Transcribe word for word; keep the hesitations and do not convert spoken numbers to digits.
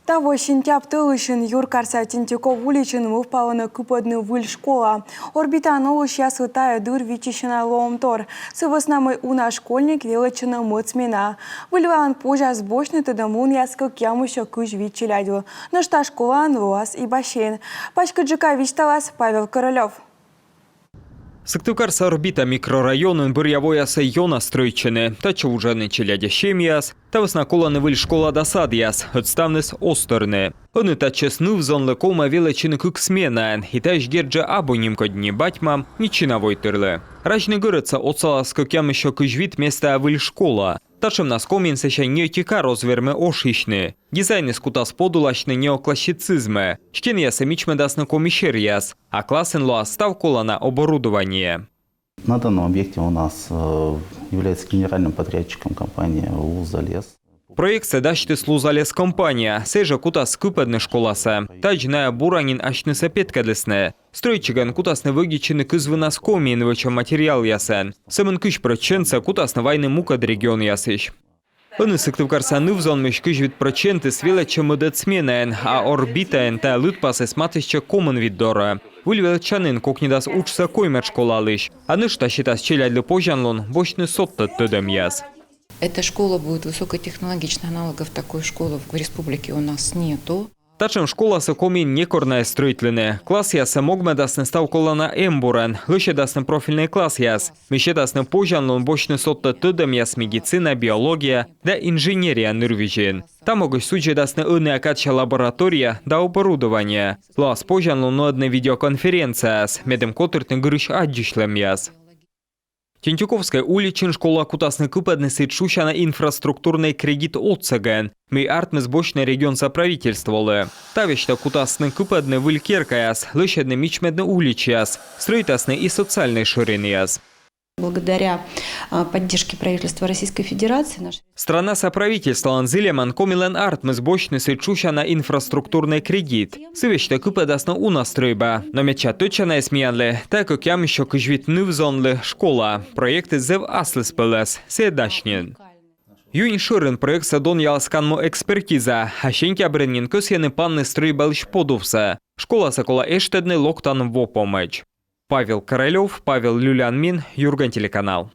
Таво сентябрь тӧлысьын юркарса Тентюков уличын мӧвпалӧны кыпӧдны выль школа. Орбитаын олысьяслы тайӧ дыр виччысьӧ на лоӧмтор. Сы вӧсна мый уна школьник велӧдчӧны мӧд смена. Выль ваӧн позяс босьтны тӧдӧмлунъяс кӧкъямыссё кызь вит челядьлы. Нӧшта школаын лоас и бассейн. Паськыдджыка висьталас Павел Королёв. Сыктывкарса Орбита микрорайонын бӧръя воясӧ ёна стрӧитчӧны. Татчӧ вуджӧны челядя семьяяс, та вӧсна колӧны выль школа да садъяс, ӧд ставныс оз тӧрны. Ӧні татчӧс ныв-зонлы ковмӧ велӧдчыны кык сменаӧн, и таысь дерт жӧ абу нимкодь ни бать-мам, ни чина войтырлы. Разьны гӧрӧдсӧ отсалас кӧкъямыссё кызь вит местаӧ выль школа. Татшӧмнас Комиын сэсся ни ӧти кар оз вермы ошйысьны. Дизайныс кутас подуласьны неоклассицизмӧ. Стенъясӧ мичмӧдасны коми серъяс, а классын лоас став колана оборудование. На данном объекте у нас э, является генеральным подрядчиком компания «Лузалес». Проектсӧ дасьтіс «Лузалес» компания, сійӧ жӧ кутас кыпӧдны школасӧ. Тадз найӧ бура нин асьнысӧ петкӧдлісны. Стрӧитчигӧн кутасны вӧдитчыны кызвынас Комиын вӧчӧм материалъясӧн. Сӧмын кызь прӧчентсӧ кутасны вайны мукӧд регионъясысь. Ӧні Сыктывкарса ныв-зонмысь кызь вит прӧчентыс велӧдчӧ мӧдӧд сменаӧн, а Орбитаын тайӧ лыдпасыс матыстчӧ комын вит дорӧ. Выль велӧдчанін кокньӧдас уджсӧ коймӧд школалысь. А нӧшта сетас челядьлы позянлун босьтны содтӧд тӧдӧмъяс. Эта школа будет высокотехнологичной, аналогов такой школы в республике у нас нету. Татшӧм школасӧ Комиын некор на эз стрӧитлыны. Классъяссӧ могмӧдасны став колана эмбурӧн, лӧсьӧдасны профильнӧй классъяс, мый сетасны позянлун босьтны содтӧд тӧдӧмъяс медицина, биология да инженерия нырвизьын. Та могысь судзӧдасны ӧнія кадся лаборатория да оборудование. Лоас позянлун нуӧдны видеоконференцияяс, медым котыртны гырысь аддзысьлӧмъяс. Тентюковскӧй уличын школа кутасны кыпӧдны сідз шусяна инфраструктурнӧй кредит отсӧгӧн, мый артмис босьтны регионса правительстволы. Та весьтӧ кутасны кыпӧдны выль керкаяс, лӧсьӧдны мичмӧдны уличьяс, стрӧитасны и социальнӧй шӧринъяс. Благодаря а, поддержке правительства Российской Федерации наш Странаса правительстволӧн зільӧмӧн Комилӧн артмис босьтны сідз шусяна инфраструктурнӧй кредит. Сы весьтӧ кыпӧдасны уна стрӧйба. Но медся тӧдчанаыс миянлы — тайӧ кӧкъямыссё кызь вит ныв-зонлы школа. Проектыс зэв аслыспӧлӧс, сійӧ дась нин. Юнь шӧрын проектсӧ донъялас канму экспертиза, а сентябрын нин кӧсйӧны панны стрӧйбалысь подувсӧ. Школасӧ колӧ эштӧдны локтан во помӧдз. Павел Королёв, Павел Люлянмин, «Юрган» телеканал.